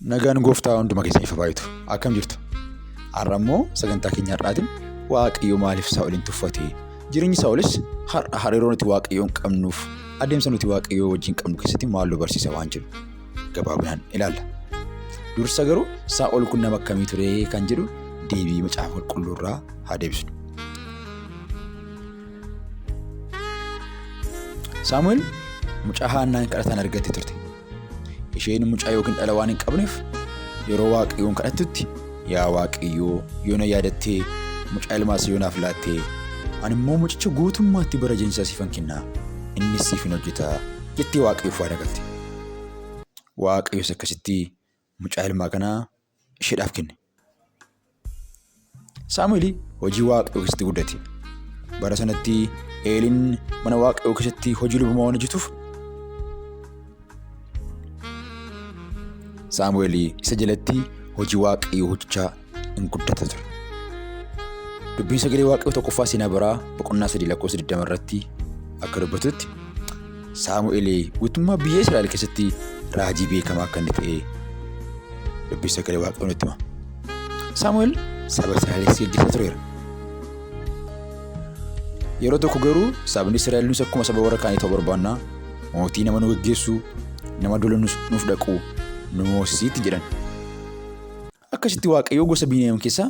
Nagaan gooftaa hunduma keessaniif haa baay'atu. Akkam jirtu? Har'a immoo sagantaa keenya har'aatiin Waaqayyo maaliif Saa'olin tuffate? Jireenyi Saa'olis har'a hariiroo nuti Waaqayyoon qabnuuf adeemsa nuti Waaqayyoo wajjin qabnu keessatti maal nu barsiisa waan jedhu gabaabinaan ilaalla. Dursa garuu Saa'ol kun nama akkamii ture kan jedhu deebii macaafa qulqulluu irraa haa deebisnu. Saamu'eel mucaa Haannaan kadhataan argatte turte. Isheen mucaa yookiin dhala waan hin qabneef yeroo Waaqayyoon kadhattutti yaa Waaqayyoo yoo na yaadattee mucaa ilmaas yoo naaf laattee ani immoo mucicha guutummaatti bara jireenya siifan kenna innis siif hin hojjeta jettee Waaqayyoof waada galte. Waaqayyos akkasitti mucaa ilmaa kana isheedhaaf kenne. Saamu'eel hojii Waaqayyoo keessatti guddate. Bara sanatti Eeliin mana Waaqayyoo keessatti hojii lubummaa waan hojjetuuf Saamu'eel isa jalatti hojii Waaqayyoo hojjechaa in guddata ture. Dubbiin sagalee Waaqayyoo tokkoffaa seenaa baraa boqonnaa 3 lakkoofsa 20 irratti akka dubbatutti Saamu'eel guutummaa biyya Israa'el keessatti raajii beekamaa akka inni ta'e dubbii sagalee Waaqayyoo nutti hima. Saamu'eel saba Israa'elis geggeessaa tureera. Yeroo tokko garuu sabni Israa'el nus akkuma saba warra kaanii ta'uu barbaanna. Mootii nama nu geggeessu, nama duula nuuf dhaqu nu moosisiitti jedhan. Akkasitti Waaqayyo gosa Biniyaam keessaa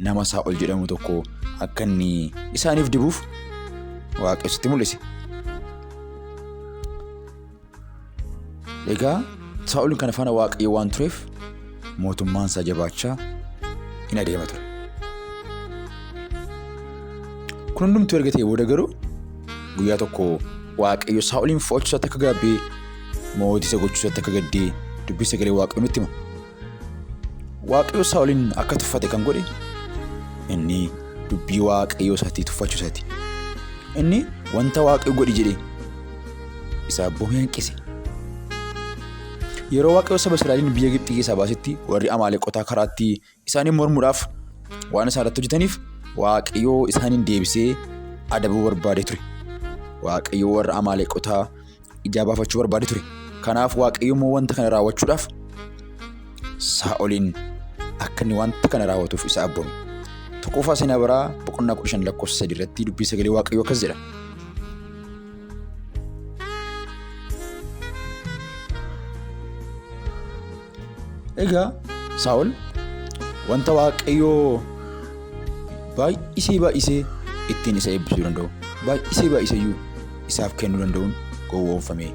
nama Saa'ol jedhamu tokko akka inni isaaniif dibuuf Waaqayyo isatti mul'ise. Egaa Saa'ol kana faana Waaqayyo waan tureef mootummaan isaa jabaachaa in adeema ture. Kun hundumtuu erga ta'ee booda garuu guyyaa tokko Waaqayyo Saa'oliin fo'achuu isaatti akka gaabbee mootii isa gochuu isaatti akka gaddee dubbii sagalee Waaqayyo nutti hima. Waaqayyo Saa'oliin akka tuffate kan godhe inni dubbii Waaqayyoo isaatii tuffachuu isaati. Inni wanta Waaqayyo godhi jedhe isa abboomee hanqise. Yeroo Waaqayyo saba Israa'eliin biyya Gibxii keessaa baasetti warri Amaaleqotaa karaatti isaaniin mormuudhaaf waan isaan irratti hojjetaniif Waaqayyo isaaniin deebisee adabuu barbaadee ture. Waaqayyo warra Amaaleqotaa ijaa baafachuu barbaade ture. Kanaaf Waaqayyo immoo wanta kana raawwachuudhaaf Saa'oliin akka inni wanta kana raawwatuuf isa abboome. Tokkoffaa seenaa baraa boqonnaa 15 lakkoofsa 3 irratti dubbii sagalee Waaqayyoo akkas jedha. Egaa Saa'ol wanta Waaqayyoo baay'isee baay'isee ittiin isa eebbisuu danda'u baay'isee baay'isee iyyuu isaaf kennuu danda'uun gowwoomfame.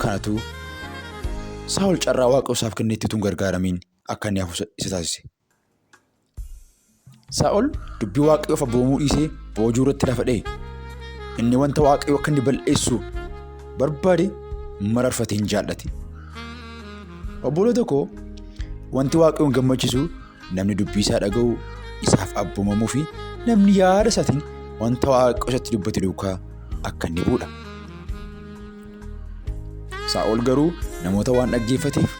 Kanatu Saa'ol carraa Waaqayyo isaaf kennetti utuu hin gargaaramiin akka inni hafu isa taasise. Saa'ol dubbii Waaqayyoof abboomamuu dhiisee boojuu irratti lafa dha'e. Inni wanta Waaqayyo akka inni balleessu barbaade mararfatee hin jaallate. Obboloota koo wanti Waaqayyoon gammachiisu namni dubbii isaa dhaga'u isaaf abboomamuu fi namni yaada isaatiin wanta Waaqayyo isatti dubbate duukaa akka inni bu'udha. Saa'ol garuu namoota waan dhaggeeffateef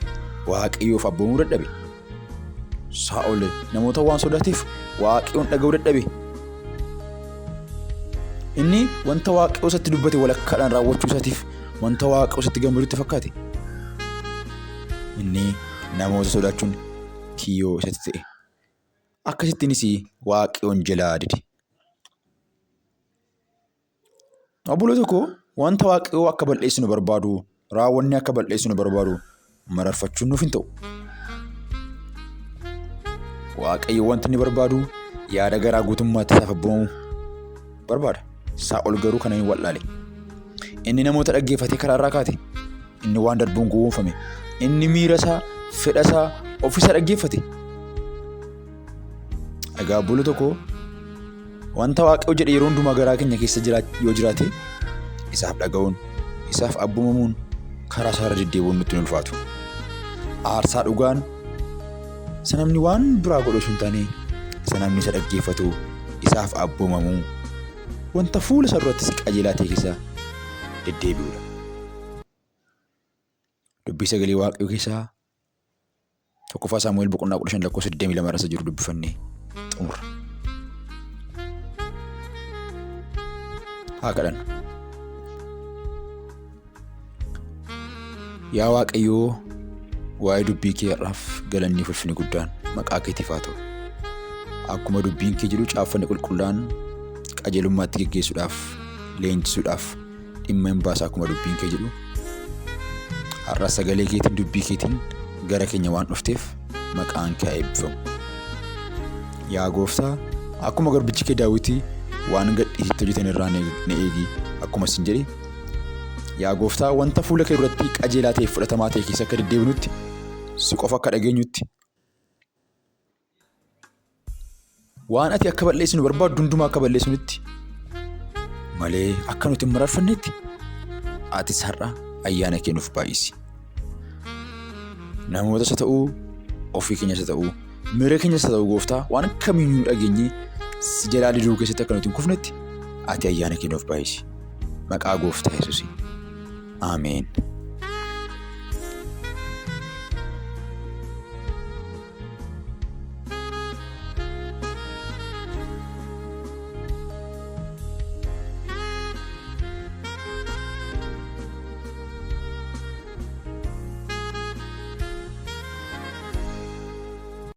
Waaqayyoof abboomamuu dadhabe. Saa'ol namoota waan sodaateef Waaqayyoon dhaga'uu dadhabe. Inni wanta Waaqayyo isatti dubbate walakkaadhaan raawwachuu isaatiif wanta Waaqayyo isatti gammadutti fakkaate. Inni namoota sodaachuun kiyyoo isatti ta'e. Akkasittiinis Waaqayyoon jalaa dide. Obboloota koo wanta Waaqayyoo akka bal'eessinu barbaadu, raawwanni akka bal'eessinu barbaadu mararfachuun nuuf hin ta'u. Waaqayyo wanti inni barbaadu yaada garaa guutummaatti isaaf abboomamu barbaada. Saa'ol garuu kana hin wal'aale. Inni namoota dhaggeeffatee karaa irraa kaate. Inni waan darbuun gowwoomfame. Inni miira isaa, fedha isaa, ofiisa dhaggeeffate. Egaa obboloota koo wanta Waaqayyo jedhe yeroo hundumaa garaa keenya keessa yoo jiraate isaaf dhaga'uun, isaaf abboomamuun karaa isaarra deddeebi'uun nutti hin ulfaatu. Aarsaa dhugaan isa namni waan biraa godhu osoo hin taane isa namni isa dhaggeeffatu isaaf abboomamuu wanta fuula isaa durattis qajeelaa ta'e keessa deddeebi'uudha. Dubbii sagalee Waaqayyoo keessaa tokkoffaa Saamu'eel boqonnaa 15 lakkoofsa 22 irra isa jiru dubbifannee xumurra. Haa kadhannu. Yaa Waaqayyoo Waa'ee dubbii kee har'aaf galanni fi ulfinni guddaan maqaa keetiif haa ta'u. Akkuma dubbiin kee jedhu caaffanni qulqullaa'aan qajeelummaatti geggeessuudhaaf, leenjisuudhaaf dhimma hin baasa akkuma dubbiin kee jedhu. Har'a sagalee keetiin dubbii keetiin gara keenya waan dhufteef maqaan kee haa eebbifamu. Yaa gooftaa akkuma garbichi kee Daawiti waan gadhiisitti hojjetan irraa na eegi akkuma sin jedhe yaa gooftaa wanta fuula kee duratti qajeelaa ta'e fudhatamaa ta'e keessa akka deddeebinutti si qofa akka dhageenyutti waan ati akka balleessinu barbaaddu hundumaa akka balleessinutti malee akka nuti hin mararfannetti atis har'a ayyaana kee nuuf baay'isi. Namootas haa ta'uu ofii keenyas haa ta'uu miira keenyas haa ta'uu gooftaa waan kamiyyuu dhageenye si jalaa diduu keessatti akka nuti hin kufnetti ati ayyaana kee nuuf baay'isi. Maqaa gooftaa Yesuusiin. Ameen.